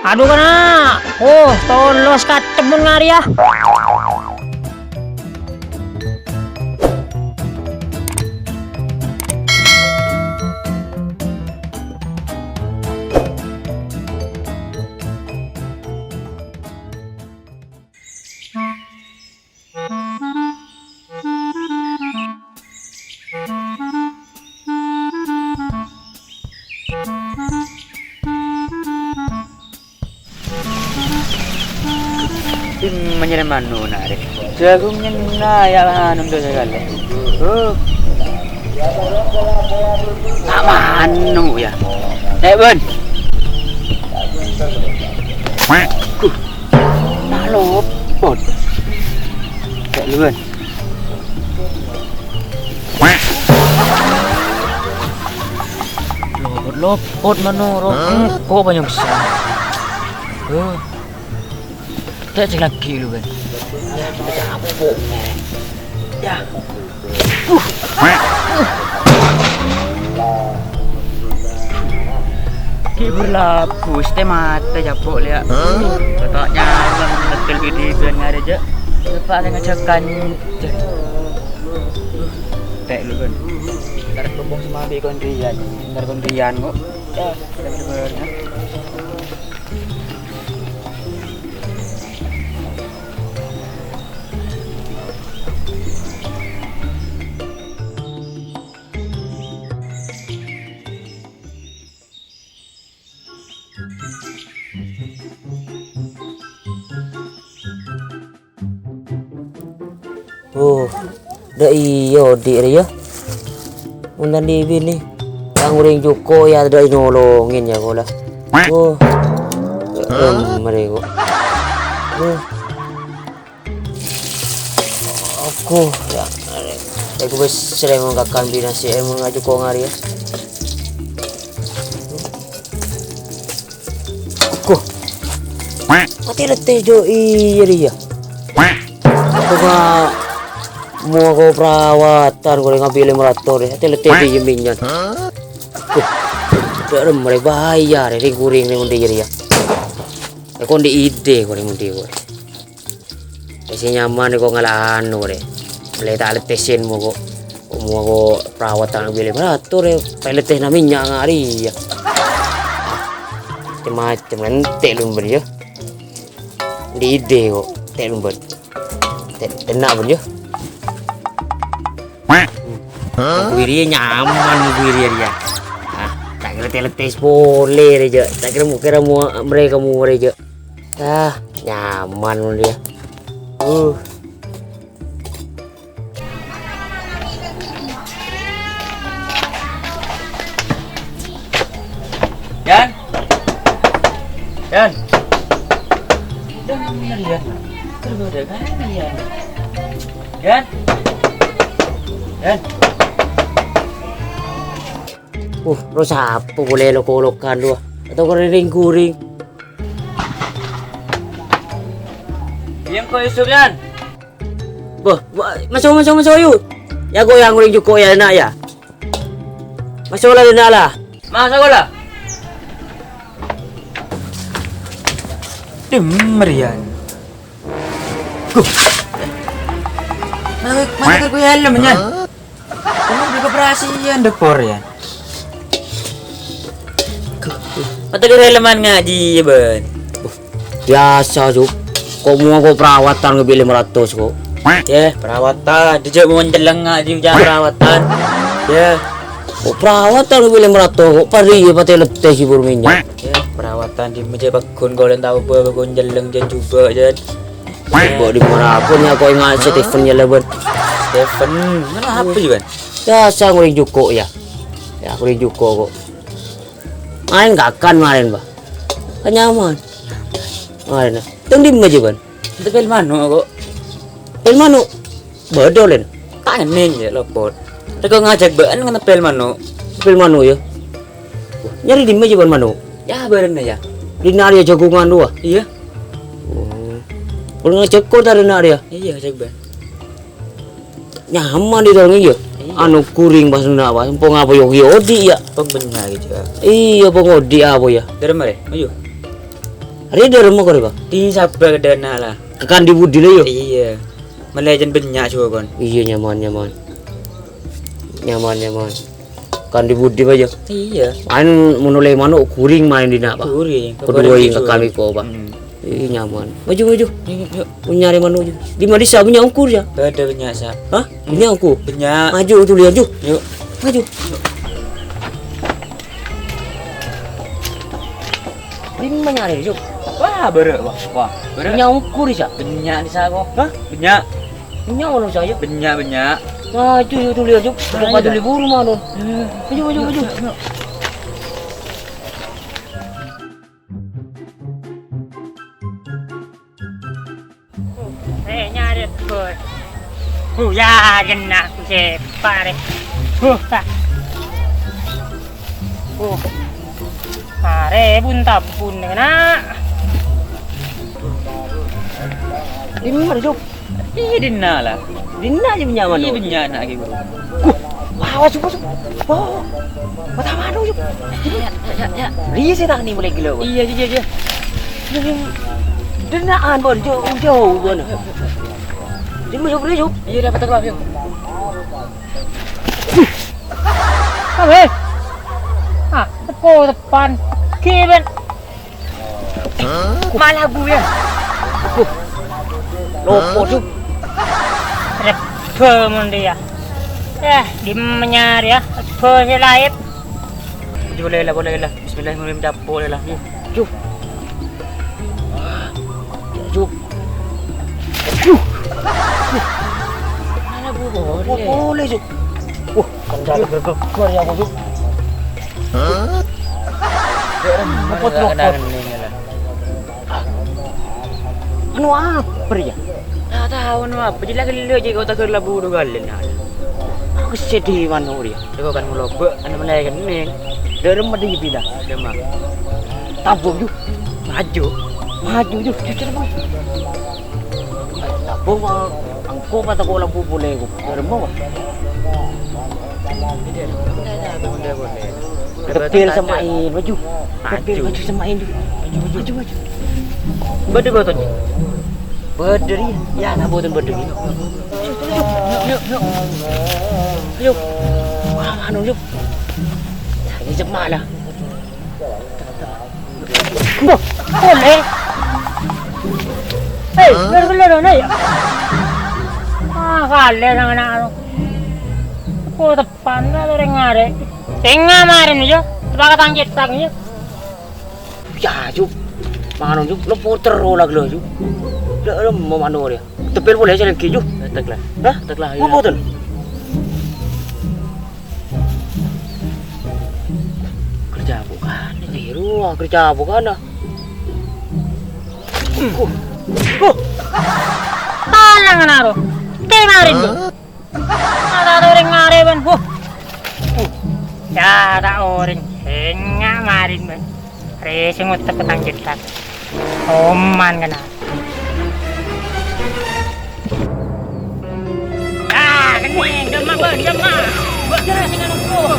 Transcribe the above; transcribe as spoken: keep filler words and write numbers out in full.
Adu, kana'! Oh, tolos katemmun ngarèya. Menyerah manu nare. Jagung nyenna ya anu tuh sekali. Oh. Tak manu ya. Eh, Bun. Nah, lopot. Cek lu, Bun. Lopot, lopot, mano, ro-, engko' panyongsang. Huh. Tak cek lagi lu, Bun. Ya, kita capok, men. Ya. Ki berlaku, ste mate capok liya. Hah? Kotak nyala, betul gede, ben ngare, Jek. Coba ada ngajakan, Jek. Tek lu, Bun. Ntar berhubung sama Abi Kondrian. Ntar Kondrian, kok. Ya, bener-bener, ya. Oh, dâ' iyâ odi' rèya. Mon ta' dhibi' nè. Tang orèng jhuko' yâ dâ' nolongin yâ kola. Oh. Em, mare ko. Oh. Aku, yâ. Aku bes seremon kakan binasi emon ngaju kong hari yâ. Koh. Mati letè jo iyâ rèya. Aku ka mo ko perawatan ko ngabili merator yâ. Mati letè di jeminyan. Koh. Dâ' remma rè bayar rè guring rè mon iyâ rèya. Ko ndi ide ko rè mon iyâ ko. Sè nyaman ko ngala anu rè. Lè ta' letèsin mo ko. Ko mo ko perawatan bilè merator rè. Peletè na minnya' ngari yâ. Macem-macem ente' lumben yâ. Di ide ko. Te' lumben. Te', tenna' ben yâ. Mugwiri nyaman mugwiri yâ. Ah, ta' kira te' letè polè rè jâ. Ta' kira mukira mo mereka mo rè jâ. Ah, nyaman mon dia. Uh. Yan. Yan. Yan, bener, Yan. Kerja ada kan, Yan? Yan. Yan. Uh, ro sapa polè lo-kolokan rowa? Atau kering-kuring? Yang ko Yusuf, Yan? Wah, wah, maso, maso, maso, yu. Yâ, ko yang orèng jhuko' yâ, na' yâ. Maso la, na' la. Maso la. Demer, Yan. Guh. Mana, mana gue helm, Yan? Kamu udah koperasian, Depor, ya? Mata gue helman ngaji, ya, Ban. Biasa, Cuk. Kok mau kok perawatan ngebi lima ratus, kok? Ya, perawatan. Dia mau nyeleng ngaji, jangan perawatan. Ya. Kok perawatan ngebi lima ratus, kok? Pari ya, pati leteh si buru minyak. Ya, perawatan di meja bakun, kalau tahu apa, bakun nyeleng, jangan coba, jangan. Mbok di mara pun ya, kok ingat Stephen ya, Leban. Stephen, kenapa sih, Ban? Ya, saya ngoreng jhuko', ya. Ya, ngoreng jhuko', kok. Main kakan main, Bah. Kan nyaman. Main, nah. Teng di mana, Ban? Tepel mano', kok. Tepel mano'? Bodoh, Len. Tak ngening, ya, lopot. Teko ngajak ba'an ngetepel mano'. Tepel mano', ya. Nyari di mana, Ban, mano'? Ya, bareng, ya. Di nari jagungan dua. Iya. Oh. Kalau ngajak kok dari nari, ya? Iya, ngajak, Ban. Nyaman di dalam, iya. Iya. Anu kuring pas nuna apa? Empong apa yogi odi, ya? Pembenar gitu, ya. Iya, pengodi apa, ya? Dari mana? Ayo. Arèya dâ'remma kor, Bâ? Dhi sabâ' ka dâ'na' la. Ka Kandi Budi la, yâ? Iyâ. Mèlè jân bânnya' jhuwâ, kon. Iyâ, nyaman, nyaman. Nyaman, nyaman. Kandi Budi, Bâ, yâ? Iyâ. Maèn mon ollè mano' ghuring maèn dhinna', Bâ. Ghuring. Kaduwâ kabareng èngkakkan jhuwâ. Iko, Bâ. Hmm. Iyâ, nyaman. Maju, maju. Yuk, yuk, yuk. Nyarè mano' jhuwâ. Dimma dissa' bânnya' ongghur, yâ? Bâdâ bânnya', Sa. Hah? Bânnya' ongghur? Bânnya'. Maju, Jul, yâ, Jul. Yuk. Maju. Dimma nyarè, Jul? Wah, bârâ', wah, wah, bârâ'. Bânnya' ongghur, Sa? Bânnya' dissa' ko. Hah? Bânnya'. Bânnya' ngono, Sa, yâ? Bânnya', bânnya'. Maju, yâ, Jul, yâ, Jul. Ayo, Jul. Paduli buru mano'. Maju, maju, maju. Eh, nyarè, Boy. Huh, yâ, genna' ku separe. Huh, ta. Huh. Arè bun-tabun, na'. Dimma, Jul? Iyâ, dhinna' la. Dhinna' jâ bânnya' mano'. Iyâ, bânnya' na' ghi' buru. Huh, wah, wah, subuh, subuh. Oh, mata mano', Jul? Yâ, yâ, yâ, yâ. Rèya sè tani mulai gila, Bun. Iyâ, iyâ, iyâ. Dhina'an, Bun, jauh, jauh, Bun. Dimma, Jul, rèya, Jul? Iyâ, dâ', patè keluar, yuk. Awe. Ah, tepo depan. Ghi, Ben. Malabu, yâ. Huh. Lopo, Jul. Rebbhâ mon rèya. Eh, dimma nyarè, yâ. Rebbhâ sè laèp. Boleh la, boleh la. Bismillahirrahmanirrahim. Dâ' polè la. Huh. Jul. Jul. Jul. Malabu, boleh. Boleh, Jul. Wah, kan jatuh gerbek gor ya, Bos. Hah? Apa tuh, Bos? Anu apa ya? Ta' tao anu apa, jâ' la ghellâ' jâ' kota Ghâr Labu dhu ghâllu, nah. Aku sedih mano' ya. Coba kan ngelobek, anu mulai kening. Dâ'remma dhi' bilâ. Dâ'remma. Tabung, Ju. Maju. Maju, Ju. Jujur, Bos. Tabung, engko' patako' labu polè, Bos. Dâ'remma, Bos. Tepil sè maèn, maju. Tepil maju sè maèn, Ju. Maju, maju, maju. Bâdâ bâton, Ju? Bâdâ, Ri. Ya, na' bâton bâdâ, Ju. Yuk, yuk, yuk. Ayo. Wah, anu, yuk. Ini cep malah. Wah, polè. Hei, lor, lor, lor, ya. Ah, kalè nang ana' anu. Kok tepan ta' orèng arè'. Tengnga marèn, Ju. Tepaka tang cètak, Ju. Ya, Ju. Mano, Ju? Lo puter rola gelo, Ju. Dâ'remma mano rèya. Tepil polè sè lèngghi, Ju. Tek la. Hah? Tek la, ya. Apa bhunten? Kerja bukan. Biru, kerja bukan, ah. Huh. Huh. Talang ana' ro. Tè marèn, Ju. Hah? Ta' orèng arè', Bân. Huh. Huh. Ya, ta' orèng. Enga' marèn, Bân. Rè sè ngotek petang cètak. Oman kèna. Ah, kènèng, dâmma, Bân, dâmma. Bân, jelas sing anu, huh.